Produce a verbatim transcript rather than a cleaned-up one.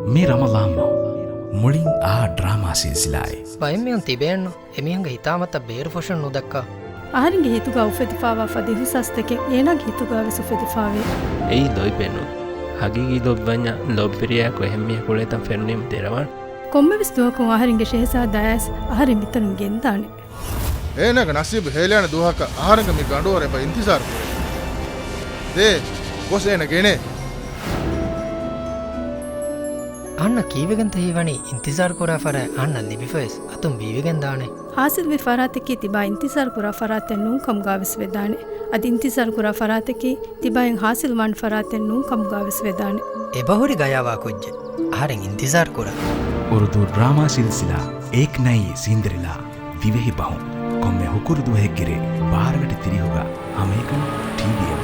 މި ރަމަޟާން މަހު މުޅިން އާ ޑްރާމާ ސިލްސިލާއެއް. ބައެއް މީހުން ތިބޭންނު އެމީހުންގެ ހިތާމަތައް ބޭރުފޮށުން ނުދައްކާ. އަހަރެންގެ ހިތުގަ އުފެދިފާވާ ފަދަ އިހުސާސްތަކެއް އޭނާގެ ހިތުގަ ވެސް އުފެދިފާވޭ. އެއީ ލޯތްބެއް ނޫން. ހަގީގީ ލޯތްބެއް ވަންޏާ ލޯތްބެރިޔާއަކު އެހެން މީހަކު އުޅޭތަން ފެނުނީމަ ދެރަވާނެ. ކޮންމެވެސް ދުވަހަކު އަހަރެންގެ ޝެހެޒާދާއައިސް އަހަރެން މިތަނުން ގެންދާނެ. އޭނާގެ ނަސީބު ހޭލާނެ ދުވަހަކަށް އަހަރެންގެ މި ގަނޑުވަރު އެބަ އިންތިޒާރު ކުރޭ. ދޭ، ގޮސް އޭނަ ގެނޭ. އަހަންނަށް ކީއްވެގެންތަ ހީވަނީ؟ އިންތިޒާރު ކުރާ ފަރާތް އަހަންނަށް ލިބިފަވެސް އަތުން ބީވެގެން ދާނެ. ހާސިލްވި ފަރާތަކީ ތިބާ އިންތިޒާރު ކުރާ ފަރާތެއް ނޫން ކަމުގަ ވެސް ވެދާނެ. އަދި އިންތިޒާރު ކުރާ ފަރާތަކީ ތިބާއިން ހާސިލް ވާނެ ފަރާތެއް ނޫން ކަމުގަ ވެސް ވެދާނެ. އެބަހުރި ގަޔާވާ ކުއްޖެއް. އަހަރެން އިންތިޒާރު ކުރާ. އުރުދޫ ޑްރާމާ ސިލްސިލާ އޭކް ނައީ ސިންދެރެލާ ދިވެހި ބަހުން ކޮންމެ ހުކުރު ދުވަހެއްގެ ރޭ ބާރަ ގަޑި ތިރީހުގަ ހަމައެކަނި ޓީވީއެއް.